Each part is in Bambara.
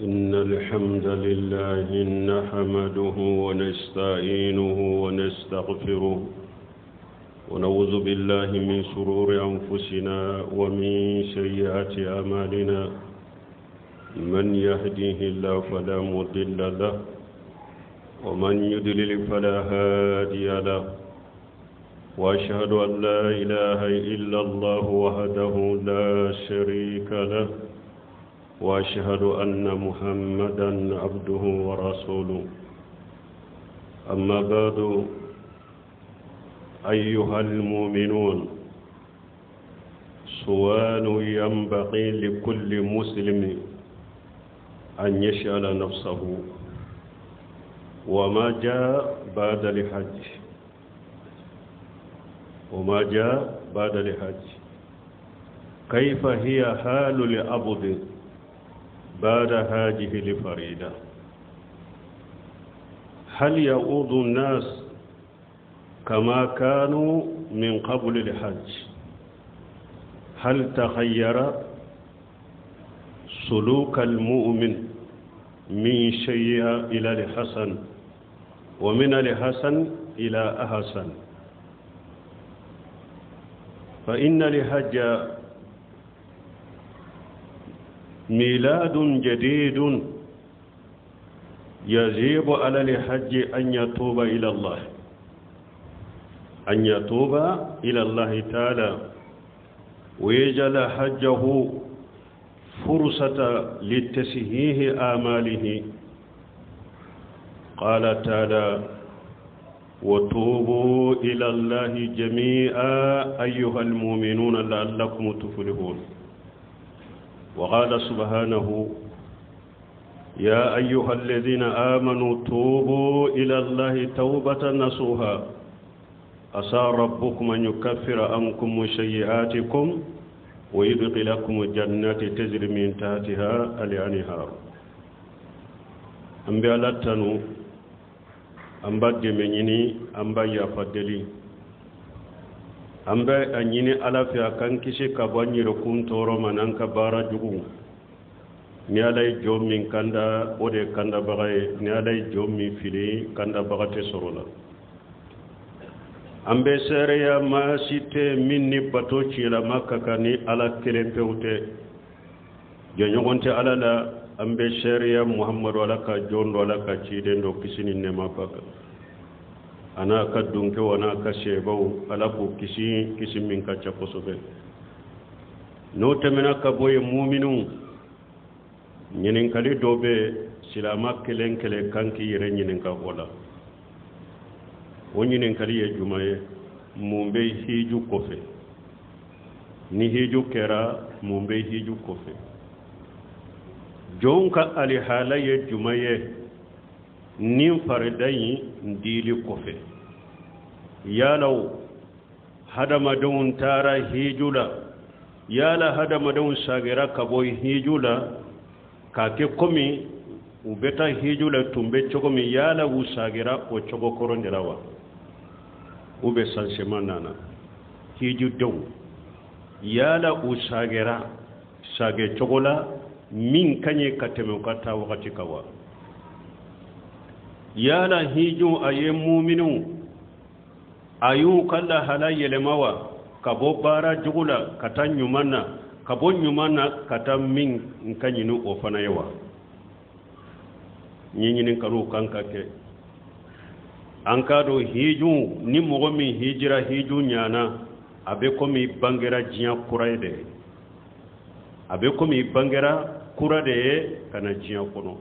إن الحمد لله نحمده ونستعينه ونستغفره ونعوذ بالله من شرور أنفسنا ومن سيئات أعمالنا من يهديه الله فلا مضل له ومن يضلل فلا هادي له وأشهد أن لا إله إلا الله وحده لا شريك له وأشهد أن محمدا عبده ورسوله أما بعد أيها المؤمنون سؤال ينبغي لكل مسلم أن يسأل نفسه وما جاء بعد الحج وما جاء بعد الحج كيف هي حال العبد بعد هذه الفريدة هل يعود الناس كما كانوا من قبل الحج هل تغير سلوك المؤمن من شيء إلى الحسن ومن الحسن إلى أحسن فإن الحج ميلاد جديد يجب على الحج أن يتوب إلى الله أن يتوب إلى الله تعالى ويجعل حجه فرصة لتسهيه آماله قال تعالى وتوبوا إلى الله جميعا أيها المؤمنون لعلكم تفلحون وقال سبحانه يا أيها الذين آمنوا توبوا إلى الله توبة نصوحا عسى ربكم أن يكفر عنكم سيئاتكم ويدخلكم جنات تجري من تحتها الأنهار an bɛ ala tanu an b'a dɛmɛ ɲini an b'a yafa deli an bɛ a ɲini ala fɛ a k'an kisi ka bɔ an yɛrɛkun tɔɔrɔ ma n'an ka baara jugu ni ala ye jɔn min kanda o de ye kandabaga ye ni ala ye jɔn min fili kandabaga tɛ sɔrɔ la an bɛ seereya maa si tɛ min ni bato tiɲɛlama ka kan ni ala kelen pewu tɛ jɛɲɔgɔn tɛ ala la an bɛ seereya muhamadu ala ka jɔn don ala ka ciden don kisi ni nɛɛma b'a kan a n'a ka dunkew a n'a ka sebaw ala k'u kisi kisi min ka ca kosɛbɛ n'o tɛmɛna ka bɔ yen muminiw ɲininkali dɔ bɛ silama kelen kelen kan k'i yɛrɛ ɲininka o la o ɲininkali ye jumɛn ye mun bɛ hiju kɔfɛ ni hiju kɛra mun bɛ hiju kɔfɛ jɔnw ka alihala ye jumɛn ye nin farida in dili kɔfɛ yala hadamadenw taara hiju la yala hadamadenw sagira ka bɔ hiju la k'a kɛ komi u bɛ taa hiju la tun bɛ cogo min yala u sagira o cogo kɔrɔ de la wa ou bien changement nana hijudenw yala u sagira sage cogo la min ka ɲi ka tɛmɛ u ka taa wagati kan wa yala hiju a ye muminiw a y'u ka lahala yɛlɛma wa ka bɔ baara jugu la ka taa ɲuman na ka bɔ ɲuman na ka taa min ka ɲi ni o fana ye wa nin ɲininkaliw kan ka kɛ an k'a dɔn hiju ni mɔgɔ min hijira hiju ɲana a bɛ komi i bangera diɲɛ kura ye de a bɛ komi i bangera kura de ye ka na diɲɛ kɔnɔ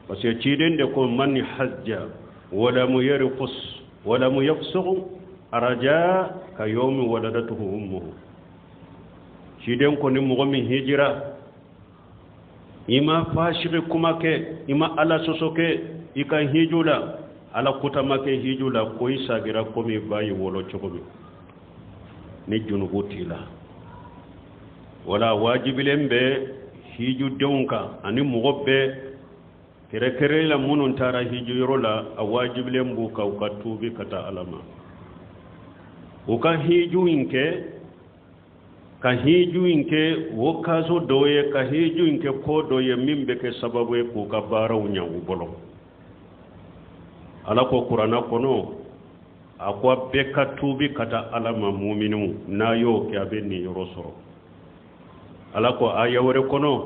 parce que ciden de ko man hajja walamu yarfus walamu yafsuq raja ka yawmi waladatuhu ummuhu ciden ko ni mɔgɔ min hijira i ma fasigi kuma kɛ i ma ala sɔsɔ kɛ i ka hiju la ala kota ma kɛ hiju la ko i sagira komi ba y'i wolo cogo min ni junubu t'i la wala wajibilen bɛ hijudenw kan ani mɔgɔ bɛɛ kɛrɛkɛrɛ la minnu taara hiju yɔrɔ la a wajibilen b'u kan u ka tuubi ka taa ala ma u ka hiju in kɛ Ka hiju in kɛ occasion dɔ ye, ka hiju in kɛ ko dɔ ye min bɛ kɛ sababu ye k'u ka baaraw ɲɛ u bolo. Ala ko kuranna kɔnɔ, a ko a bɛɛ ka tuubi ka taa Ala ma, muminiw, n'a y'o kɛ a bɛ niyɔrɔ sɔrɔ. Ala ko aya wɛrɛ kɔnɔ,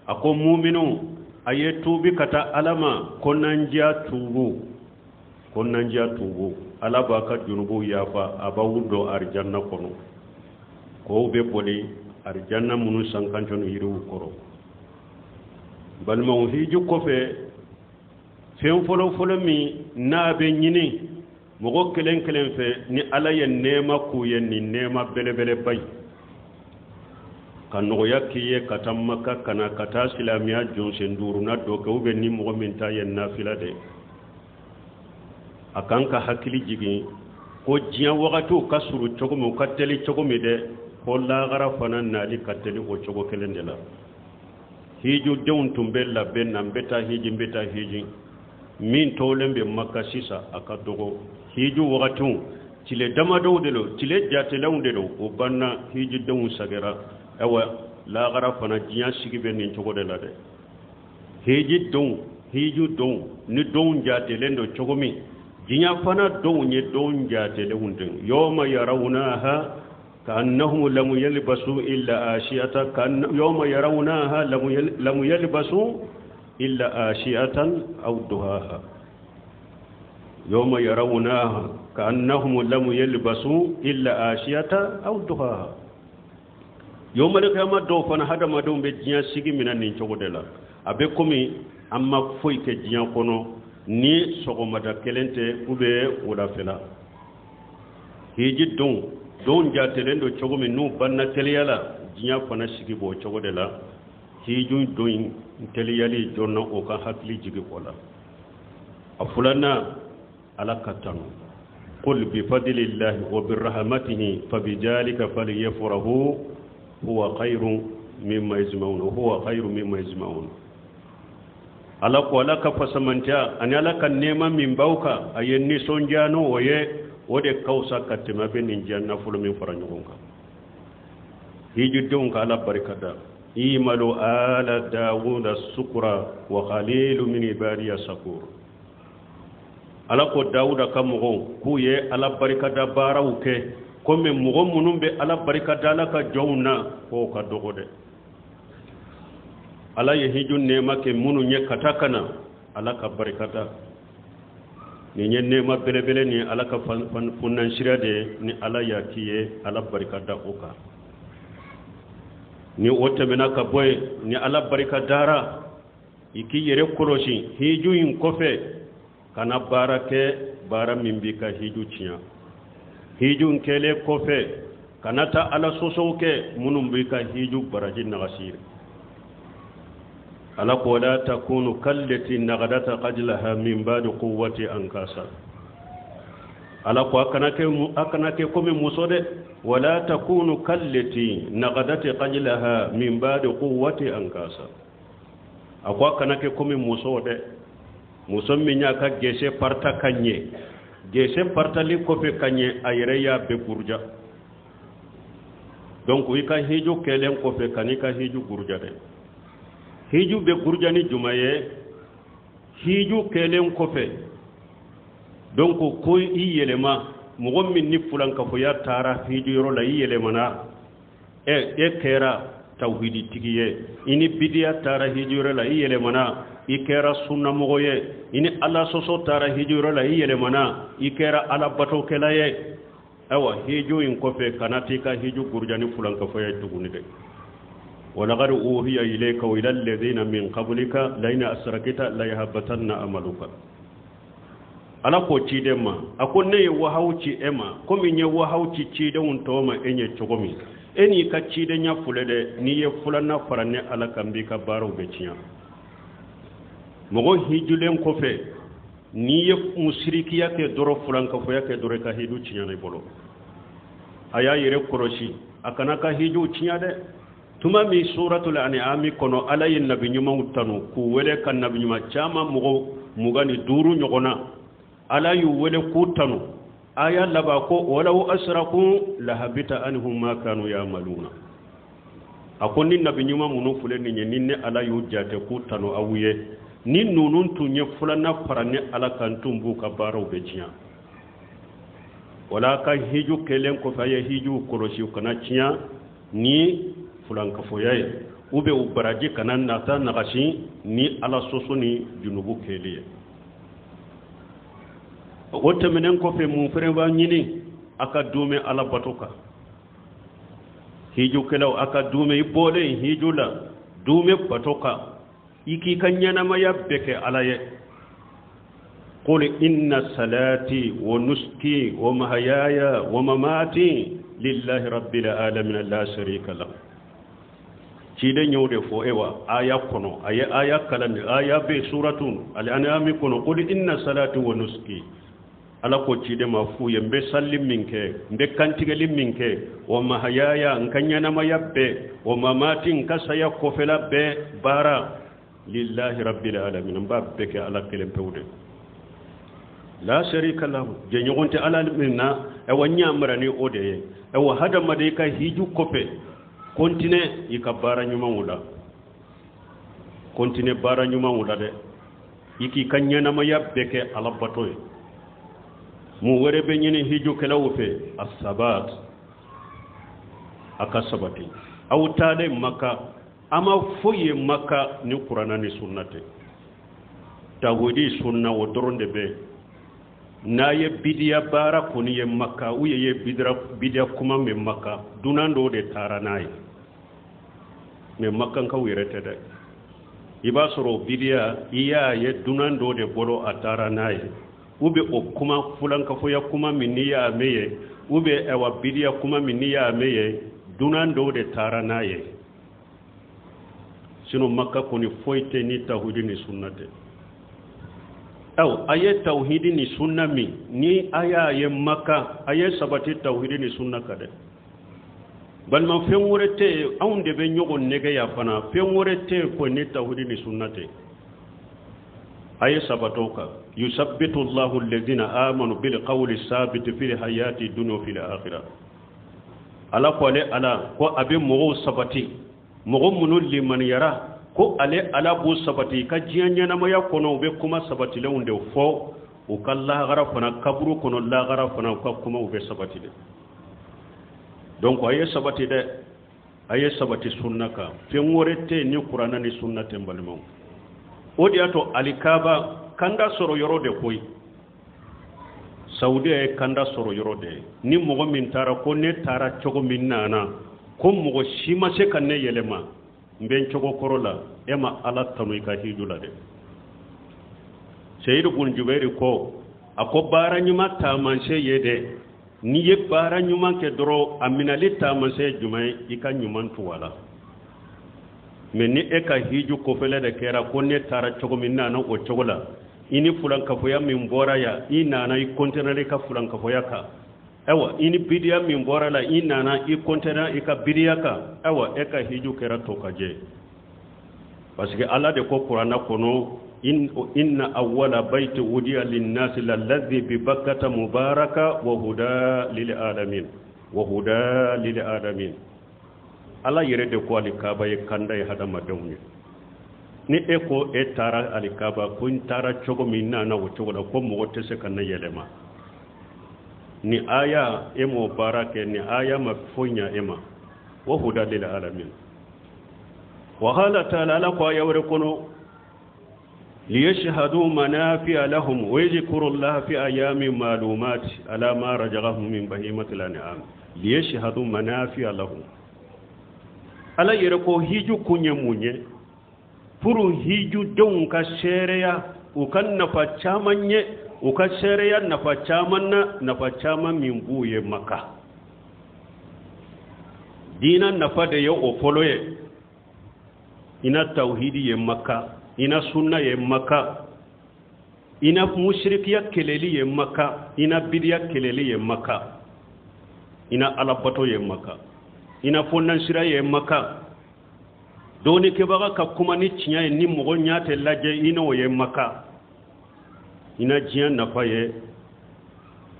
a ko muminiw, a ye tuubi ka taa Ala ma, kɔnɔnandiya tuubu, kɔnɔnandiya tuubu, Ala b'a ka junubuw yafa, a b'aw don arijanna kɔnɔ, k'aw bɛ boli arijanna minnu sankancɔn yiriw kɔrɔ. Balimaw, hiji kɔfɛ, fɛn fɔlɔfɔlɔ min n'a bɛ ɲini mɔgɔ kelen kelen fɛ, ni Ala ye nɛɛma k'u ye, nin nɛɛma belebeleba ye ka nɔgɔya k'i ye ka taa Maka ka na ka taa silamɛya jɔsen duurunan dɔ kɛ, ou bien ni mɔgɔ min ta ye nafila de, a kan ka hakili jigin ko diɲɛ wagatiw ka surun cogo min, u ka teli cogo min dɛ, ko lahara fana nali ka teli o cogo kelen de la. Hijudenw tun bɛ labɛn na, n bɛ taa hiji, n bɛ taa hiji. Min tolen bɛ Maka sisan, a ka dɔgɔ. Hiju wagatiw tile damadɔw de don, tile jatelenw de don, o banna, hijidenw sɛgɛra. Ayiwa, lahara fana diɲɛ sigi bɛ nin cogo de la dɛ. Hiji donw, hiju donw ni donw jatelen don cogo min, diɲɛ fana donw ye don jatelenw de ye. Yawma yarawnaha ka'annahum lam yalbasu illa ashiyata, yawma yarawnaha lam yalbasu illa ashiyatan aw duhaha, yawma yarawnaha ka'annahum lam yalbasu illa ashiyata aw duhaha. Yawmal qiyamah dɔw fana, hadamadenw bɛ diɲɛ sigi min na nin cogo de la, a bɛ komi an ma foyi kɛ diɲɛ kɔnɔ ni sɔgɔmada kelen tɛ ou bien wulafɛla. Hiji don don jatelen don cogo min, n'u banna teliya la, diɲɛ fana sigi b'o cogo de la. Hiju don in teliyali joona, o ka hakili jigin o la. A filanan, Ala ka tanu. Qul bifadlillahi wa birahmatihi fabidhalika falyafrahu huwa khairu mimma yajma'un, huwa khairu mimma yajma'un. Ala ko Ala ka fasamantiya ani Ala ka nɛɛma min b'aw kan, a ye nisɔndiya n'o ye, o de ka fisa ka tɛmɛ bɛ nin diɲɛ nafolo min fara ɲɔgɔn kan. Hijidenw ka Ala barika da. Imalu ala dawuda sukura wa qalilu min ibadiya sakur. Ala ko Dawuda ka mɔgɔw k'u ye Ala barikada baaraw kɛ, komi mɔgɔ minnu bɛ Ala barikada la ka jɔnw na, k'o ka dɔgɔ dɛ. Ala ye hiju nɛɛma kɛ minnu ye ka taa ka na, Ala ka barikada. Nin ye nɛɛma belebele ni Ala ka funnansira de ye, ni Ala y'a k'i ye, Ala barikada o kan. Ni o tɛmɛna ka bɔ yen, ni Ala barika dara, i k'i yɛrɛ kɔlɔsi hiju in kɔfɛ, kana baara kɛ baara min b'i ka hiju tiɲɛ. Hiju in kɛlen kɔfɛ, kana taa Ala sɔsɔw kɛ minnu b'i ka hiju baraji nagasi. Ala ko la takunu kallati nagadata qajlaha min ba'di quwwati ankasa. Ala ko a kana kɛ komi muso dɛ. Wala takunu kallati nagadati qajlaha min ba'di quwwati ankasa. A ko a kana kɛ komi muso dɛ, muso min y'a ka gese parta ka ɲɛ, gese partali kɔfɛ ka ɲɛ, a yɛrɛ y'a bɛɛ buruja. Donc i ka hiju kɛlen kɔfɛ, kan'i ka hiju buruja dɛ. Hiju bɛ buruja ni juma ye? Hiju kɛlen kɔfɛ, donc ko i yɛlɛma, mɔgɔ min ni fulankafoya taara hiju yɔrɔ la, i yɛlɛmana, e kɛra tawhiditigi ye. I ni bidiya taara hiju yɔrɔ la, i yɛlɛmana, i kɛra sunnamɔgɔ ye. I ni Ala sɔsɔ taara hiju yɔrɔ la, i yɛlɛmana, i kɛra Ala batokɛla ye. Ayiwa, hiju in kɔfɛ, kana t'i ka hiju buruja ni fulankafoya ye tuguni dɛ. Walaqad uhiya ilayka wa ila alladhina min qablika la in asrakta la yahbatanna amaluka. Ala ko ciden ma, a ko ne ye wahawu ci e ma komi n ye wahawu ci cidenw tɔw ma e ɲɛ cogo min. E n'i ka cidenya filɛ dɛ, n'i ye filanan fara ne Ala kan, b'i ka baaraw bɛ tiɲɛ. Mɔgɔ hijulen kɔfɛ, n'i ye musirikiya kɛ dɔrɔn, fulankafoya kɛ dɔrɔn, i ka hiju tiɲɛna i bolo. A y'a yɛrɛ kɔlɔsi, a kana ka hiju tiɲɛ dɛ. Tuma min suratul an'ami kɔnɔ, Ala ye nabi ɲumanw tanu k'u wele ka nabi ɲuman caman, mɔgɔ 25 ɲɔgɔn na, Ala y'u wele k'u tanu. Aya laban ko walaw asraku lahabita anhum ma kanu yamaluna. A ko ni nabi ɲuman minnu filɛ nin ye, ni ne Ala y'u jate k'u tanu aw ye, ni ninnu tun ye filanan fara ne Ala kan, tun b'u ka baaraw bɛɛ tiɲɛ. Wala ka hiju kɛlen kɔfɛ, a ye hiju kɔlɔsi u kana tiɲɛ ni fulankafoya ye, ou bien u baraji kana nata nagasi ni Ala sɔsɔ ni junubu kɛli ye. O tɛmɛnen kɔfɛ, mun fɛnɛ b'a ɲini? A ka duumɛ Ala bato kan. Hijukɛlaw, a ka duumɛ, i bɔlen hiju la, duumɛ bato kan, i k'i ka ɲɛnamaya bɛɛ kɛ Ala ye. Qul inna salati wa nusuki wa mahayaya wa mamati lillahi rabbil alamin la sharika lahu. Ciden y'o de fɔ ewa aya kɔnɔ, a ye aya kalan de, aya bɛ suratun al-an'am kɔnɔ. Qul inna salati wa nusuki, Ala ko ciden ma f'u ye, n bɛ salli min kɛ, n bɛ kantigɛli min kɛ, wa mahayaya, n ka ɲɛnamaya bɛɛ, wa mamati, n ka saya kɔfɛla bɛɛ baara, lillahi rabbil alamin, n b'a bɛɛ kɛ Ala kelen pewu de, la sharika lahu, jɛɲɔgɔn tɛ Ala min na. Ayiwa, n yamara ni o de ye. Ayiwa, hadamaden ka hiju kɔfɛ, continue i ka baara ɲumanw la, continue baara ɲumanw la dɛ, i k'i ka ɲɛnamaya bɛɛ kɛ Ala bato ye. Mun wɛrɛ bɛ ɲini hijukɛlaw fɛ? Asabat, a ka sabati. Aw taalen Maka, a ma foyi ye Maka ni Kuranna ni sunna tɛ. Tawhidi, sunna, o dɔrɔn de bɛ. N'a ye bidiya baara kɔni ye Maka, u ye bidiya kuma mɛn Maka, dunan dɔw de taara n'a ye, mais Makankaw yɛrɛ tɛ dɛ. I b'a sɔrɔ bidiya, i y'a ye dunan dɔw de bolo, a taara n'a ye, u bɛ o kuma fulankafoya kuma min n'i y'a mɛn ye, u bɛ ayiwa bidiya kuma min n'i y'a mɛn ye, dunan dɔw de taara n'a ye. Sinon Maka kɔni foyi tɛ ni tawhidi ni sunna tɛ. Aw a ye tawhidi ni sunna min ni a y'a ye Maka, a ye sabati tawhidi ni sunna kan dɛ. Balima, fɛn wɛrɛ tɛ yen, anw de bɛ ɲɔgɔn nɛgɛ yan fana, fɛn wɛrɛ tɛ yen ko ni tawhidi ni sunna tɛ. A ye sabatɔ kan. Yusabbitu Allahu alladhina amanu bil qawli sabiti fil hayati dunya wa fil akhirah. Ala ko, ale Ala ko a bɛ mɔgɔw sabati, mɔgɔ minnu limaniyara, ko ale Ala b'u sabati ka diɲɛ ɲɛnamaya kɔnɔ, u bɛ kuma sabatilenw de fɔ, u ka lahara fana, kaburu kɔnɔ, lahara fana, u ka kumaw bɛ sabati dɛ. Donc a ye sabati dɛ, a ye sabati sunna kan. Fɛn wɛrɛ tɛ yen ni Kuranna ni sunna tɛ n balimaw. O de y'a to alikaba kanda sɔrɔ yɔrɔ de koyi. Saudiya ye kanda sɔrɔ yɔrɔ de ye. Ni mɔgɔ min taara ko ne taara cogo min nana, ko mɔgɔ si ma se ka ne yɛlɛma, n bɛ n cogo kɔrɔ la, e ma Ala tanu i ka hiju la dɛ. Seyidu bun Jubɛri ko, a ko baara ɲuman taamasiyɛn ye dɛ, n'i ye baara ɲuman kɛ dɔrɔn, a minɛli taamasiyɛn ye jumɛn ye? I ka ɲuman tugu a la. Mais ni e ka hiju kɔfɛlɛ de kɛra ko ne taara cogo min nana o cogo la, i ni fulankafoya min bɔra yan, i nana i kɔntinɛra i ka fulankafoya kan, ayiwa, i ni bidiya min bɔra la, i nana i kɔntinɛra i ka bidiya kan, ayiwa, e ka hiju kɛra to ka jɛ. Parce que Ala de ko Kuranna kɔnɔ: inna awwala bayti wudiya linnasi lalladhi bi Bakkata mubaraka wa huda lil alamin, wa huda lil alamin. Ala yɛrɛ de ko alikaba ye kanda ye hadamadenw ye. Ni e ko e taara alikaba, ko n taara cogo min nana o cogo la, ko mɔgɔ tɛ se ka ne yɛlɛma, ni aya e m'o baara kɛ, ni aya ma foyi ɲa e ma. Wa huda lil alamin. Wa qala ta'ala, Ala ko aya wɛrɛ kɔnɔ: liyashhadu manafi'a lahum wa yadhkuru Allaha fi ayamin ma'lumat ala ma razaqahum min bahimatil an'am. Liyashhadu manafi'a lahum, Ala yɛrɛ ko hiju kun ye mun ye? Pour hijudenw ka seereya u ka nafa caman ye, u ka seereya nafa caman na, nafa caman min b'u ye Maka. Diina nafa de ye o fɔlɔ ye. I na tawhidi ye Maka, i na sunna ye Maka, i na musirikiya kɛlɛli ye Maka, i na bidiya kɛlɛli ye Maka, i na Alabato ye Maka, i na fɔnansira ye Maka, dɔɔnikɛbaga ka kuma ni tiɲɛ ye ni mɔgɔ ɲɛ tɛ lajɛ, i n'o ye Maka, i na diɲɛ nafa ye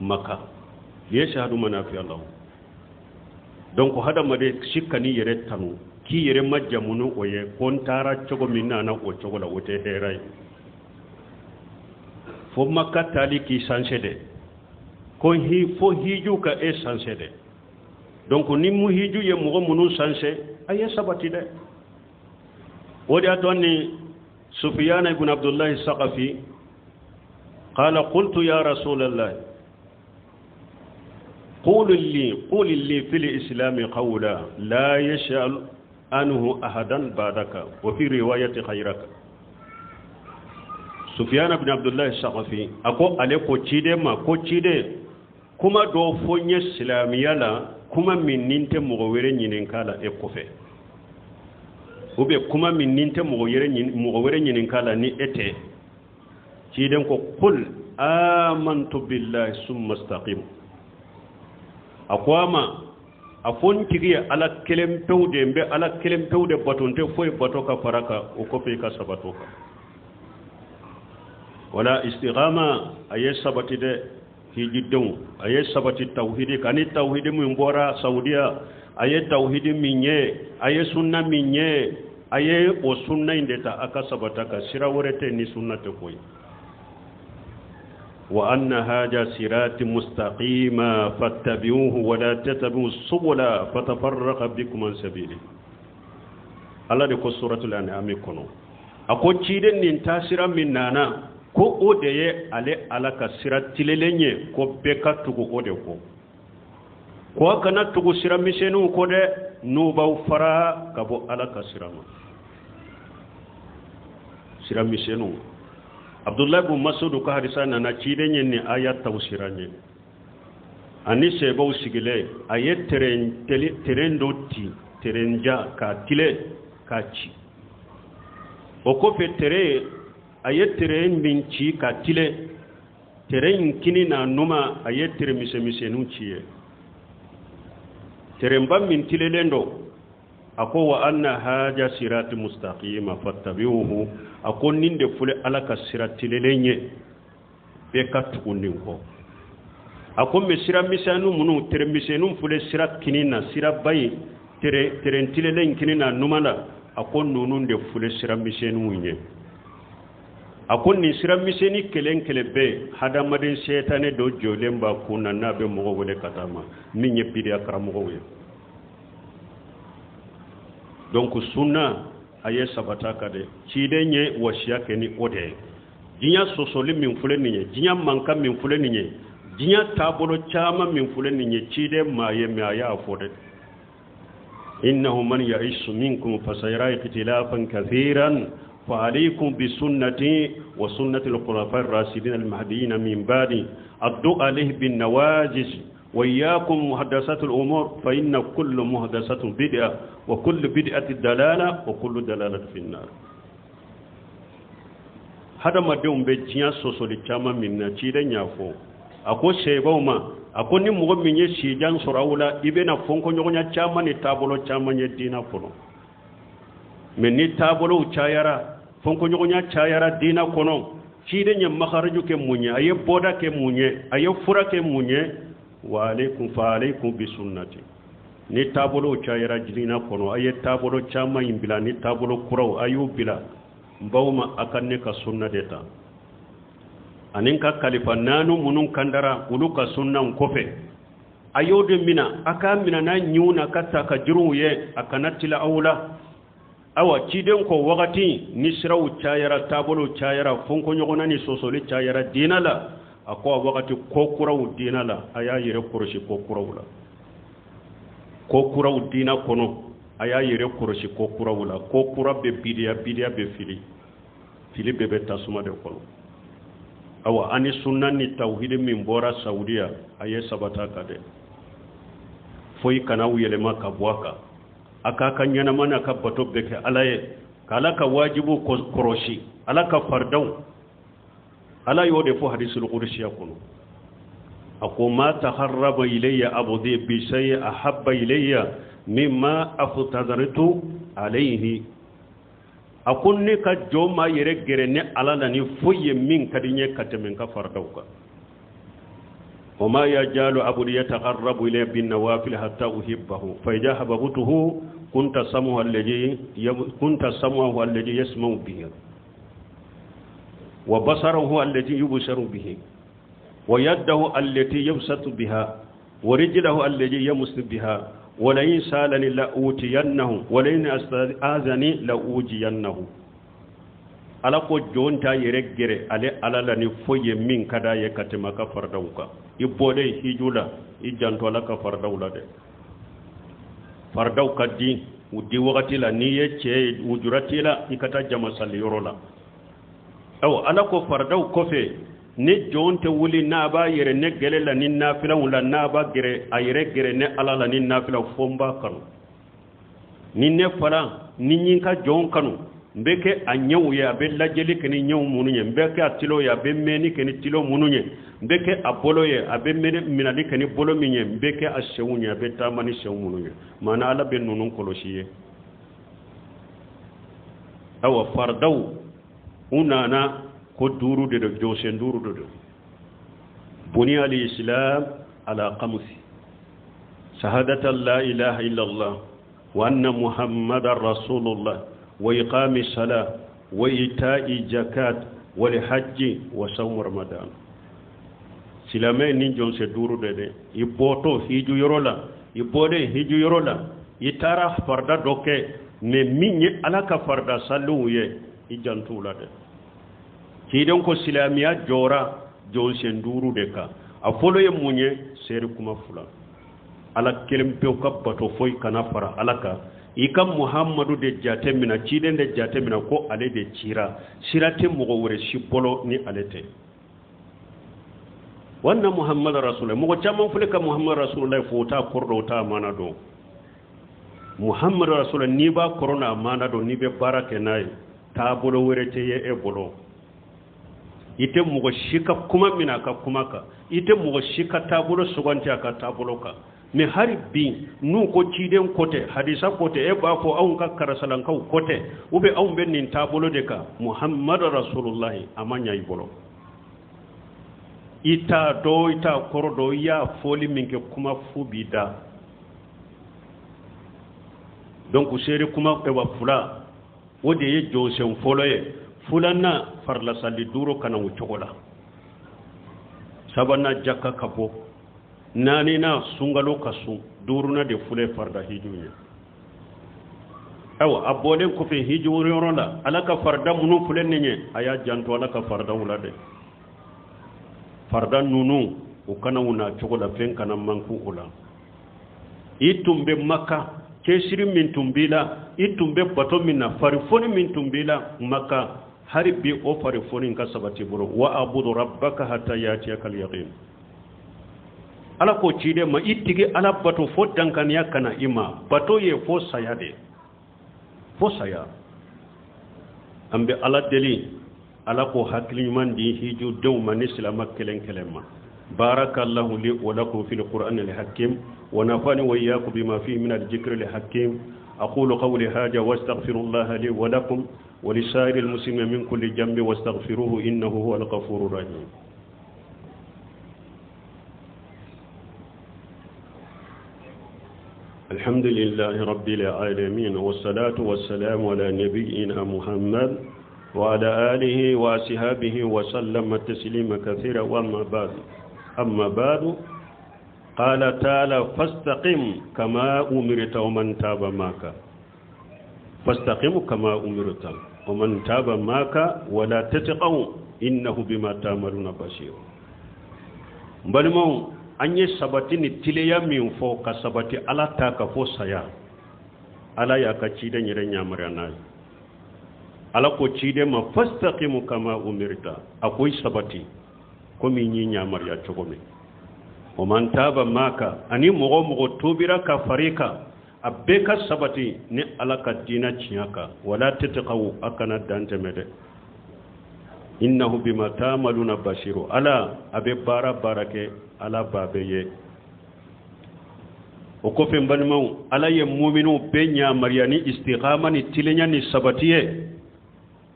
Maka. Liyashhadu manafi'a lahum. Donc hadamaden si kan'i yɛrɛ tanu k'i yɛrɛ majamu ni o ye ko n taara cogo min nana o cogo la, o tɛ hɛrɛ ye. Fo Maka taali k'i changer dɛ, ko hi fo hiju ka e changer dɛ. Donc ni mu hiju ye mɔgɔ minnu changer, a ye sabati dɛ. O de y'a to ni Sufiyana ibn Abdullahi Saqafi qala qultu ya Rasulallah qul li fil islami qawla la yash'al anhu ahadan ba'daka wa fi riwayati khayraka. Sufiyana ibn Abdullahi Saqafi a ko ale ko ciden ma ko ciden, kuma dɔ fɔ n ye silamɛya la, kuma min ni n tɛ mɔgɔ wɛrɛ ɲininka la e kɔfɛ, ou bien kuma min ni n tɛ mɔgɔ wɛrɛ ɲininka la ni e tɛ. Ciden ko qul amantu billahi summa istaqim. A ko a ma, a fɔ n tigi ye Ala kelen pewu de, n bɛ Ala kelen pewu de bato, n tɛ foyi bato ka fara kan, o kɔfɛ i ka sabati o kan. Wala istiqama, a ye sabati dɛ hijidenw, a ye sabati tawhidi kan. Ni tawhidi min bɔra Saudiya, a ye tawhidi min ye, a ye sunna min ye, a ye o sunna in de ta, a ka sabata kan. Sira wɛrɛ tɛ ni sunna tɛ koyi. Wa anna hadha sirati mustaqima fattabi'uhu wa la tattabi'u subula fatafarraqa bikum an sabili. Ala de ko suratul An'am kɔnɔ, a ko ciden nin taasira min nana, ko o de ye ale Ala ka sira tilelen ye, ko bɛɛ ka tugu o de kɔ, ko a kana tugu sira misɛnninw kɔ dɛ, n'u b'aw fara ka bɔ Ala ka sira ma. Sira misɛnninw. Abdullahi bin Masud ka hadisa nana, ciden ye nin aya tawsira ɲɛ ani sebaw sigilen, a ye tɛrɛn dɔ ci, tɛrɛn ja k'a tile k'a ci. O kɔfɛ tɛrɛn, a ye tɛrɛn min ci k'a tile, tɛrɛn in kini n'a numa, a ye tɛrɛn misɛnmisɛnninw ci ye. Tɛrɛnba min tilelen don, a ko wa anna haja sirati mustaqima fattabi'uhu, a ko nin de filɛ Ala ka sira tilelen ye, bɛɛ ka tugu nin kɔ. A ko mɛ sira misɛnninw minnu, tɛrɛn misɛnninw filɛ sira kini na, siraba in tɛrɛn tilelen kini na numa la, a ko ninnu de filɛ sira misɛnninw ye. A ko nin sira misɛnnin kelen kelen bɛɛ, hadamaden sɛtanɛ dɔ jɔlen b'a kun na n'a bɛ mɔgɔ wele ka taa ma, min ye bidiya karamɔgɔw ye. Donc sunna a ye sabata ka dɛ, ciden ye wasiya kɛ ni o de ye. Diɲɛ sɔsɔli min filɛ nin ye, diɲɛ mankan min filɛ nin ye, diɲɛ taabolo caman min filɛ nin ye, ciden maa ye mɛ a y'a fɔ dɛ. Innahu man ya'ish minkum fasayara ikhtilafan kathiran fa alaykum bi sunnati wa sunnati al-khulafa ar-rashidin al-mahdiyyin min ba'di addu alayhi bin nawajiz wa iyyakum muhdathatul umur fa inna kulla muhdathatin bid'ah wa kullu bid'atin dalalah wa kullu dalalatin fin nar. Hadamadenw bɛ diɲɛ sɔsɔli caman min na, ciden y'a fɔ, a ko sebaw ma, a ko ni mɔgɔ min ye sijan sɔrɔ aw la, i bɛna fɔnkɔɲɔgɔnya caman ni taabolo caman ye diinɛ kɔnɔ. Mɛ ni taabolow cayara, fɔnkɔɲɔgɔnya cayara diinɛ kɔnɔ, ciden ye makaraju kɛ mun ye, a ye bɔda kɛ mun ye, a ye fura kɛ mun ye? Wa alaykum fa alaykum bi sunnati. Ni taabolow cayara diinɛ kɔnɔ, a ye taabolo caman in bila, ni taabolo kuraw a y'u bila, n baw ma, a ka ne ka sunna de ta, ani n ka kalifa naani minnu kandara olu ka sunnaw kɔfɛ, a y'o de mina, a k'a mina n'a ɲiw n'a ka ta ka juruw ye, a kana tila aw la. Awa ciden ko wagati ni siraw cayara, taabolow cayara, fɔnkɔɲɔgɔnna ni sɔsɔli cayara diinɛ la, a ko a wagati ko kuraw diinɛ la, a y'a yɛrɛ kɔlɔsi ko kuraw la. Ko kuraw diinɛ kɔnɔ, a y'a yɛrɛ kɔlɔsi ko kuraw la. Ko kura bɛ bidiya, bidiya bɛ fili, fili bɛɛ bɛ tasuma de kɔnɔ. Awa ani sunna ni tawhidi min bɔra Saudiya, a ye sabata ka dɛ, foyi kana aw yɛlɛma ka bɔ a kan. A k'a ka ɲɛnama n'a ka bato bɛɛ kɛ Ala ye, k'Ala ka wajibuw kɔlɔsi, Ala ka faridaw. Ala y'o de fɔ hadisul qudsiya kɔnɔ, a ko ma taharraba ilayya abdi bi shay'in ahabba ilayya mimma aftadartu alayhi. A ko ne ka jɔn ma yɛrɛ gɛrɛ ne Ala la ni foyi ye min ka di n ye ka tɛmɛ n ka faridaw kan. Wa ma yajalu abdi yataqarrabu ilayya bin nawafil hatta uhibbahu fa idha ahbabtuhu kunta sam'ahu alladhi kunta sam'ahu alladhi yasma'u bihi wa basarahu alladhi yubsiru bihi wa yadahu allati yabsatu biha wa rijlahu allati yamsu biha wa la in salani la utiyannahu wa la in azani la ujiyannahu. Ala ko jɔn t'a yɛrɛ gɛrɛ ale Ala la ni foyi ye min ka d'a ye ka tɛmɛ a ka faridaw kan. I bɔlen hiju la, i janto Ala ka faridaw la dɛ. Faridaw ka di u di wagati la, n'i ye cɛ ye wujura t'i la, i ka taa jama sali yɔrɔ la. Awa Ala ko faridaw kɔfɛ, ni jɔn tɛ wuli n'a b'a yɛrɛ ne gɛrɛ la ni nafilaw la, n'a b'a gɛrɛ a yɛrɛ gɛrɛ ne Ala la ni nafilaw, fo n b'a kanu. Ni ne fana ni n ka jɔn kanu, n bɛ kɛ a ɲɛw ye, a bɛ lajɛli kɛ ni ɲɛw minnu ye, n bɛ kɛ a tulo ye, a bɛ mɛnni kɛ ni tulo minnu ye, n bɛ kɛ a bolo ye, a bɛ minɛli kɛ ni bolo min ye, n bɛ kɛ a senw ye, a bɛ taama ni senw minnu ye. Maana Ala bɛ ninnu kɔlɔsi ye. Awa faridaw u nana ko duuru de don, jɔsen duuru de don. Buniya al-islam ala khamsi shahadata la ilaha illallah wa anna muhammadar rasulullah wa iqami salah wa ita'i zakat wa hajji wa sawm ramadan. Silamɛ ni jɔnsen duuru de dɛ. I bɔtɔ hiju yɔrɔ la, i bɔlen hiju yɔrɔ la, i taara farida dɔ kɛ, mais min ye Ala ka farida saliw ye, i janto la dɛ. Ciden ko silamɛya jɔra jɔnsen duuru de kan. A fɔlɔ ye mun ye? Seere kuma fila. Ala kelen pewu ka bato foyi kana fara Ala kan. I ka Muhammadu de jate mina, ciden de jate mina ko ale de cira, sira tɛ mɔgɔ wɛrɛ si bolo ni ale tɛ. Wanna Muhammadu Rasulullah. Mɔgɔ caman filɛ ka Muhammadu Rasulullah fo, o t'a kɔrɔ dɔn, o t'a maana dɔn. Muhammadu Rasulullah, n'i b'a kɔrɔ n'a maana dɔn, n'i bɛ baara kɛ n'a ye, taabolo wɛrɛ tɛ ye e bolo. I tɛ mɔgɔ si ka kuma minɛ a ka kuma kan, i tɛ mɔgɔ si ka taabolo suganti a ka taabolo kan. Mais hali bi n'u ko ciden ko tɛ, hadisa ko tɛ, e b'a fɔ anw ka karasalankaw ko tɛ, ou bien anw bɛ nin taabolo de kan. Muhammadu Rasulullah, a ma ɲa i bolo. I t'a dɔn, i t'a kɔrɔ dɔn, i y'a fɔli min kɛ kuma fu b'i da. Donc seere kuma ɛwa fila, o de ye jɔsen fɔlɔ ye. Filanan, farilasali duuru kana o cogo la. Sabanan, jaka ka bɔ. Naaninan, sunkalo ka sun. Duurunan de filɛ farida hiju ye. Ayiwa, a bɔlen kɔfɛ hiju yɔrɔ la, Ala ka farida minnu filɛ nin ye, a y'a janto Ala ka faridaw la dɛ. Farida ninnu, u kana u na cogo la, fɛn kana manku o la. I tun bɛ Maka, cɛsiri min tun b'i la, i tun bɛ bato min na, farifoni min tun b'i la Maka, hali bi o farifoni ka sabati bolo. Wa abudu rabbaka hatta yatiyaka al-yaqin. Ala ko ciden ma, i tigi Ala bato fo dankaniya kana i ma. Bato ye fo saya de, fo saya. An bɛ Ala deli, Ala ko hakili ɲuman di hiju denw ma ni silamɛ kelen kelen ma. Barakallahu li wa lakum fil qur'ani al-hakim wa nafani wa iyyakum bima fihi min al-dhikri al-hakim. Aqulu qawli hadha wa astaghfirullaha li wa lakum wa lisa'iril muslimin min kulli dhanbin wastaghfiruhu innahu huwal ghafurur rahim. الحمد لله رب العالمين والصلاة والسلام على نبينا محمد وعلى آله وأصحابه وسلم تسليما كثيرا. وأما بعد، أما بعد، قال تعالى: فاستقم كما أمرت ومن تاب معك. فاستقم كما أمرت ومن تاب معك ولا تطغوا إنه بما تعملون بصير. Balimaw, an ye sabati ni tiliya min fɔ, ka sabati Ala ta ka fɔ saya, Ala y'a ka ciden yɛrɛ yamaruya n'a ye. Ala ko ciden ma: fastaqimu kama umirta, a ko i sabati komi n y'i yamaruya cogo min. O man taba maka, ani mɔgɔ mɔgɔ tobira ka fari kan, a bɛɛ ka sabati ni Ala ka diinɛ tiɲɛ kan. Wala tatagaw, a kana dan tɛmɛ dɛ. Innahu bima ta'maluna basiru. Ala a bɛ baara baara kɛ, Ala b'a bɛɛ ye. O kɔfɛ, n balimaw, Ala ye muminiw bɛɛ yamaruya ni istiqama ni tilenya ni sabati ye.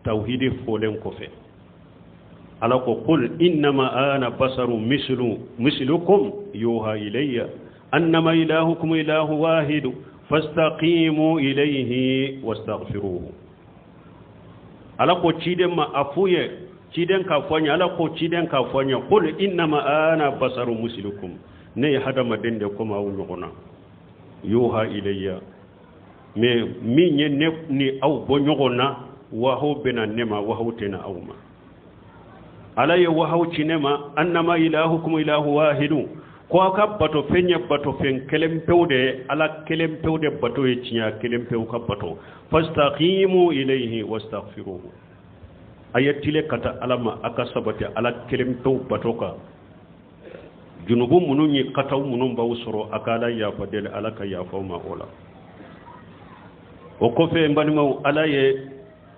Tawhidi fɔlen kɔfɛ, Ala ko qul innama ana basaru mislu mislukum yuha ilayya annama ilahukum ilahu wahidu fastaqimu ilayhi wastaghfiruhu. Ala ko ciden ma a f'u ye, ciden k'a fɔ an ye, Ala ko ciden k'a fɔ an ye, qul innama ana basaru mislukum, ne ye hadamaden de komi aw ɲɔgɔn na, yuha ilayya, mais min ye ne ni aw bɔ ɲɔgɔn na, wahaw bɛ na ne ma, wahaw tɛ na aw ma. Ala ye wahaw ci ne ma, annama ilahukum ilahu wahidu, ko aw ka batofɛn ye batofɛn kelen pewu de ye, Ala kelen pewu de bato ye tiɲɛ, kelen pewu ka bato. Fastaqimu ilayhi wastaghfiruhu, a ye tile ka taa Ala ma, a ka sabati Ala kelen pewu bato kan. Junubu minnu ye kataw minnu b'aw sɔrɔ, a ka Ala yafa deli, Ala ka yafa aw ma o la. O kɔfɛ n balimaw, Ala ye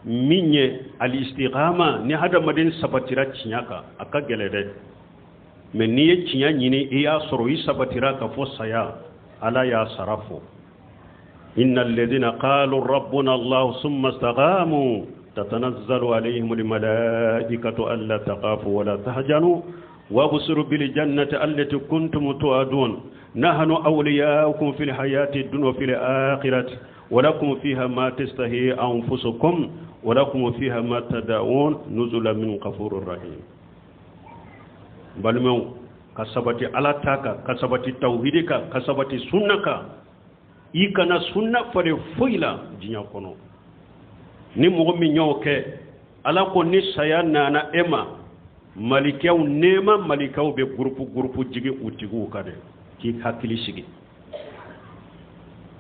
min ye alistiqama, ni hadamaden sabatira tiɲɛ kan, a ka gɛlɛn dɛ, mais n'i ye tiɲɛ ɲini i y'a sɔrɔ, i sabatira ka fɔ saya, Ala y'a sara fɔ. Inna alladhina qalu rabbuna Allah summa istaqamu tatanazzalu alayhim almalaikatu alla taqafu wala tahzanu wabsiru bil jannati allati kuntum tu'adun nahnu awliyaukum fil hayati dunya wa fil akhirati walakum fiha ma tastahi anfusukum walakum fiha ma tad'un nuzulan min ghafurir rahim. Balimaw, ka sabati Ala ta kan, ka sabati tawhidi kan, ka sabati sunna kan, i kana sunna falen foyi la diɲɛ kɔnɔ. Ni mɔgɔ min y'o kɛ, Ala ko ni saya nana e ma, malikɛw, nɛɛma malikaw bɛ gurupu gurupu jigin u tigiw kan dɛ, k'i hakili sigi.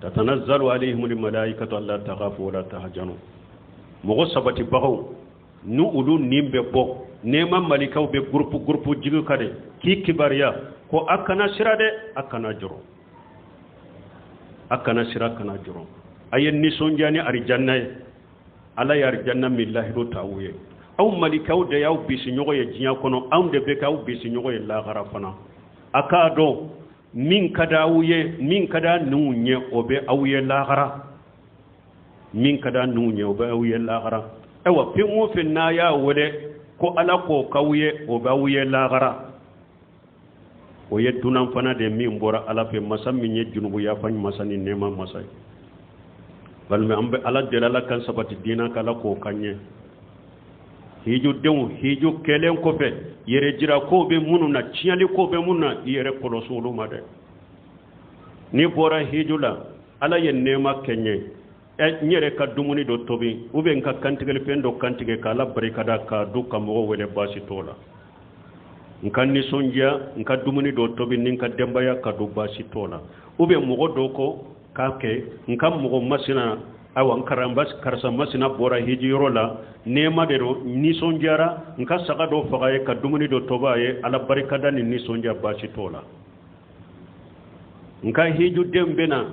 Tatanazzalu alayhimul malaikatu alla takhafu wala tahzanu. Mɔgɔ sabatibagaw ni olu nin bɛ bɔ, nɛɛma malikaw bɛ gurupu gurupu jigin kan dɛ, k'i kibaruya ko a kana sira dɛ, a kana jɔrɔ, a kana sira, kana jɔrɔ, a ye nisɔndiya ni arijanna ye. Ala ye arijanna min lahidu ta aw ye. Aw malikaw de y'aw bisi ɲɔgɔn ye diɲɛ kɔnɔ, anw de bɛ k'aw bisi ɲɔgɔn ye lahara fana. A k'a dɔn min ka di aw ye, min ka di a ninw ye, o bɛ aw ye lahara. Min ka di a ninw ye, o bɛ aw ye lahara. Ayiwa, fɛn o fɛn n'a y'a wele ko Ala k'o k'aw ye, o bɛ aw ye lahara. O ye dunan fana de min bɔra Ala fɛ, masa min ye junubu yafa masa ni nɛɛma masa ye. Balima, an bɛ Ala deli, Ala kan sabati diinɛ kan, Ala k'o kan ɲɛ. Hijudenw, hiju kɛlen kɔfɛ, yɛrɛ jira ko bɛ minnu na, tiɲɛli ko bɛ minnu na, i yɛrɛ kɔlɔsi olu ma dɛ. N'i bɔra hiju la, Ala ye nɛɛma kɛ n ye, n yɛrɛ ka dumuni dɔ tobi, ou bien n ka kantigɛlifɛn dɔ kantigɛ k'Ala barikada k'a dun ka mɔgɔw wele, baasi t'o la. N ka nisɔndiya, n ka dumuni dɔ tobi ni n ka denbaya ka dun, baasi t'o la. Ou bien mɔgɔ dɔ ko k'a kɛ, n ka mɔgɔ masina, ayiwa, n karanba karisa masina bɔra hiji yɔrɔ la, nɛɛma de don, nisɔndiyara, n ka saga dɔ faga ye ka dumuni dɔ tobi a ye, Ala barikada ni nisɔndiya, baasi t'o la. N ka hijuden bɛ na,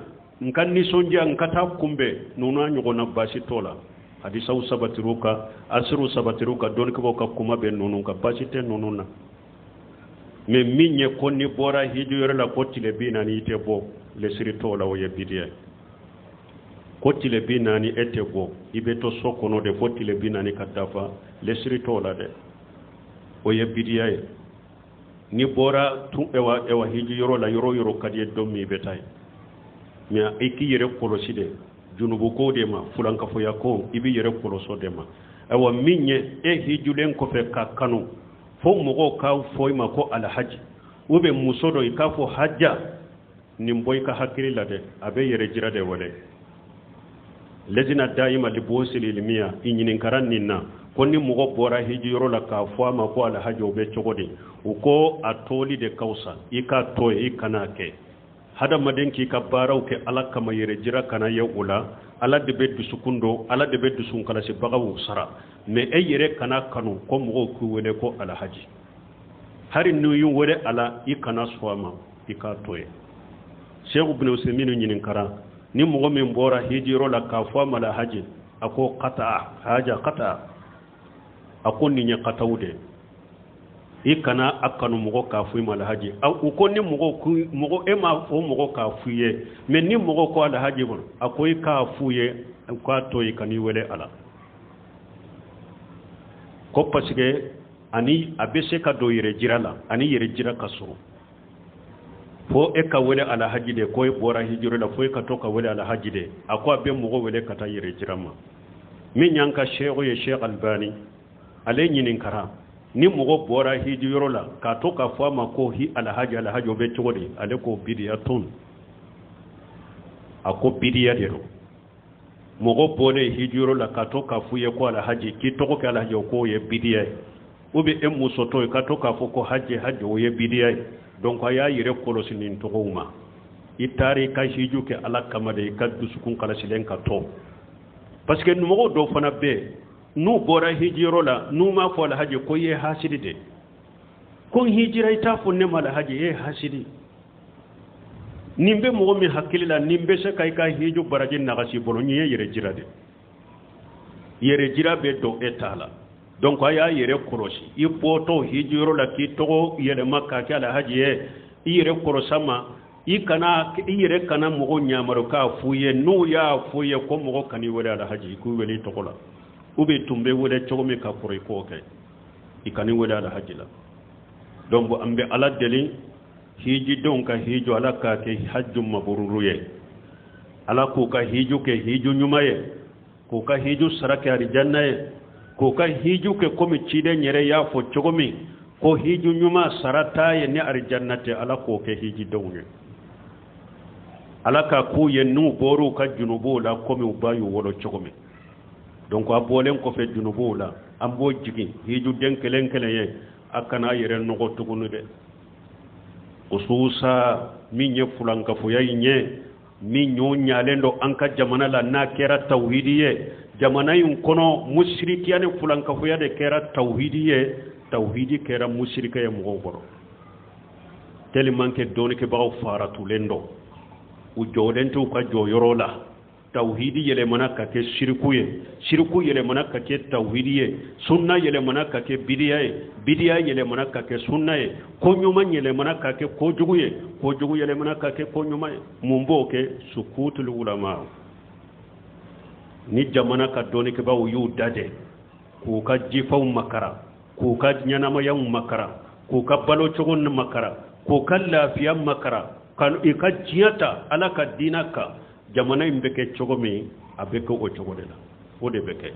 n ka nisɔndiya, n ka taa kunbɛn, ninnu n'a ɲɔgɔnna, baasi t'o la. Hadisaw sabatir'u kan, asiruw sabatir'u kan, dɔnnikɛbaaw ka kuma bɛ ninnu kan, baasi tɛ ninnu na. Mais min ye ko n'i bɔra hiji yɔrɔ la ko tile 40 i tɛ bɔ, lesiri t'o la, o ye bidiya ye. Ko tile 40 e tɛ bɔ, i bɛ to so kɔnɔ de fo tile 40 ka dafa, lesiri t'o la dɛ, o ye bidiya ye. N'i bɔra tun ewa ewa hiji yɔrɔ la, yɔrɔ o yɔrɔ ka di i ye don min i bɛ taa yen, mais i k'i yɛrɛ kɔlɔsi dɛ, junubu ko de ma, fulankafoya ko, i b'i yɛrɛ kɔlɔsi o de ma. Ayiwa, min ye e hijulen kɔfɛ ka kanu fo mɔgɔw k'a fɔ i ma ko alhaji, ou bien muso dɔ i k'a fɔ haja, nin bɔ i ka hakili la dɛ, a bɛ yɛrɛ jira de wele. Lejina dayima libuhusil ilmiya, i ɲininkara nin na ko ni mɔgɔ bɔra hiji yɔrɔ la k'a fɔ a ma ko alhaji, o bɛ cogo di? U ko a toli de ka fisa, i k'a to yen, i kan'a kɛ. Hadamaden k'i ka baaraw kɛ Ala kama, yɛrɛ jira kana ye o la. Ala de bɛ dusukun dɔn, Ala de bɛ dusukun kalasibagaw sara. Mais e yɛrɛ kana kanu ko mɔgɔw k'i wele ko alhaji. Hari n'u y'i wele a la, i kana sɔn a ma, i k'a to yen. Seku bin Usaymin ɲininkara ni mɔgɔ min bɔra hiji yɔrɔ la k'a fɔ a ma alhaji, a ko kata haja kata, a ko nin ye kataw de ye, i kana a kanu mɔgɔ k'a fɔ i ma alhaji. U ko ni mɔgɔ ku, mɔgɔ, e m'a fɔ mɔgɔ k'a f'i ye, mais ni mɔgɔ ko alhaji ma, a ko i k'a f'u ye, u k'a to yen, ka n'i wele a la. Ko parce que Ani a bɛ se ka don yɛrɛ jira la, ani yɛrɛ jira ka surun. Fo e ka wele alhaji de, ko e bɔra hijiri la, fo e ka to ka wele alhaji de. A ko a bɛ mɔgɔ wele ka taa yɛrɛ jira ma. Min y'an ka seku ye, Sheikh Albani, ale ɲininkara ni mɔgɔ bɔra hiji yɔrɔ la k'a to k'a fɔ a ma ko hi alhaji alhaji, o bɛ cogo di? Ale ko bidiyatun, a ko bidiya de don. Mɔgɔ bɔlen hiji yɔrɔ la ka to k'a fɔ i ye ko alhaji, k'i tɔgɔ kɛ alhaji, o k'o ye bidiya ye. Ou bien e musotɔ ye ka to k'a fɔ ko haji haji, o ye bidiya ye. Donc a y'a yɛrɛ kɔlɔsi nin tɔgɔw ma. I taara i ka hiju kɛ Ala kama de, i ka dusukun kalasilen ka to. Parce que mɔgɔw dɔw fana bɛ yen, n'u bɔra hijiyɔrɔ la, n'u m'a fɔ alhaji, ko i ye hasidi de, ko n hijira, i t'a fɔ ne ma alhaji, e ye hasidi. Nin bɛ mɔgɔ min hakili la, nin bɛ se ka i ka hiju baraji nagasi i bolo. Nin ye yɛrɛ jira de, yɛrɛ jira bɛ don e ta la. Donc a y'a yɛrɛ kɔlɔsi. I bɔtɔ hijiyɔrɔ la k'i tɔgɔ yɛlɛma k'a kɛ alhaji ye, i yɛrɛ kɔlɔsi ma. I kana i yɛrɛ kana mɔgɔ ɲamaru k'a f'u ye. N'u y'a f'u ye ko mɔgɔ kan'i wele alhaji, i k'u wele i tɔgɔ la, ou bien tun bɛ wele cogo min ka kɔrɔ, i k'o kɛ, i kan'i wele alhaji la. Donc an bɛ Ala deli, hijidenw ka hiju, Ala k'a kɛ haju mabururu ye. Ala k'u ka hiju kɛ hiju ɲuman ye, k'u ka hiju sara kɛ alijanna ye, k'u ka hiju kɛ komi ciden yɛrɛ y'a fɔ cogo min ko hiju ɲuman sara t'a ye ni alijanna tɛ. Ala k'o kɛ hijidenw ye. Ala ka k'u ye n'u bɔr'u ka junubuw la komi u ba y'u wolo cogo min. Donc a bɔlen kɔfɛ junubuw la, an b'o jigin hijuden kelen kelen ye, a kana a yɛrɛ nɔgɔ tuguni dɛ. Khususa min ye fulankafoya in ye, min y'o ɲalen don an ka jamana la, n'a kɛra tawhidi ye jamana in kɔnɔ, musirikiya ni fulankafoya de kɛra tawhidi ye. Tawhidi kɛra musirika ye mɔgɔw kɔrɔ, tellement que dɔnnikɛbagaw faratulen don, u jɔlen t'u ka jɔyɔrɔ la. Tawhidi yɛlɛmana ka kɛ siriku ye, siriku yɛlɛmana ka kɛ tawhidi ye, sunna yɛlɛmana ka kɛ bidiya ye, bidiya yɛlɛmana ka kɛ sunna ye, ko ɲuman yɛlɛmana ka kɛ kojugu ye, kojugu yɛlɛmana ka kɛ ko ɲuman ye. Mun b'o kɛ? Sukutul ulama. Ni jamana ka dɔnnikɛbaaw y'u dajɛ k'u ka jifaw makara, k'u ka ɲɛnamayaw makara, k'u ka balocogo makara, k'u ka lafiya makara, ka i ka diɲɛ ta Ala ka diinɛ kan, jamana in bɛ kɛ cogo min, a bɛ kɛ o cogo de la. O de bɛ kɛ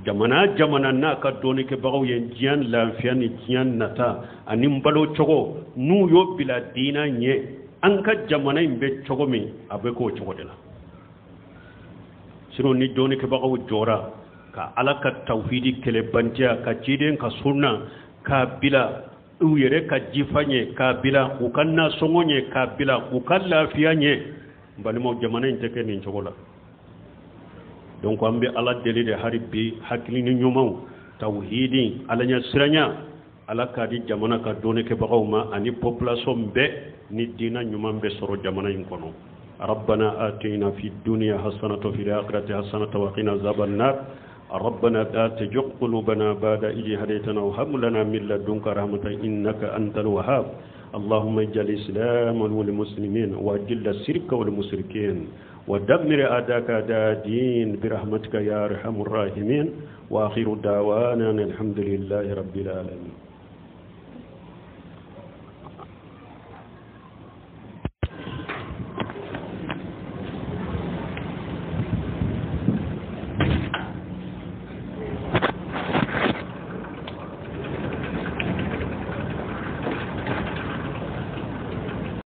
jamana jamana n'a ka dɔnnikɛbagaw ye diɲɛ lafiya ni diɲɛ nata ani balocogo, n'u y'o bila diinɛ ɲɛ, an ka jamana in bɛ cogo min, a bɛ kɛ o cogo de la. Sinon ni dɔnnikɛbagaw jɔra ka Ala ka tawhidi kɛlɛbantiya, ka ciden ka sunna k'a bila u yɛrɛ ka jifa ɲɛ, k'a bila u ka nasɔngɔ ɲɛ, k'a bila u ka lafiya ɲɛ, n balimaw, jamana in tɛ kɛ nin cogo la. Donc an bɛ Ala deli de hali bi, hakili ni ɲumanw, tawhidi, Ala ɲɛ siranya, Ala k'a di jamana ka dɔnnikɛbagaw ma ani population bɛɛ, ni diinɛ ɲuman bɛ sɔrɔ jamana in kɔnɔ. ربنا آتنا في الدنيا حسنة وفي الآخرة حسنة وقنا عذاب النار. ربنا لا تزغ قلوبنا بعد إذ هديتنا وهب لنا من لدنك رحمة إنك أنت الوهاب. اللهم اجعل الإسلام والمسلمين، وأذل الشرك والمشركين، ودمر أعداءك أعداء الدين برحمتك يا أرحم الراحمين. وآخر دعوانا الحمد لله رب العالمين.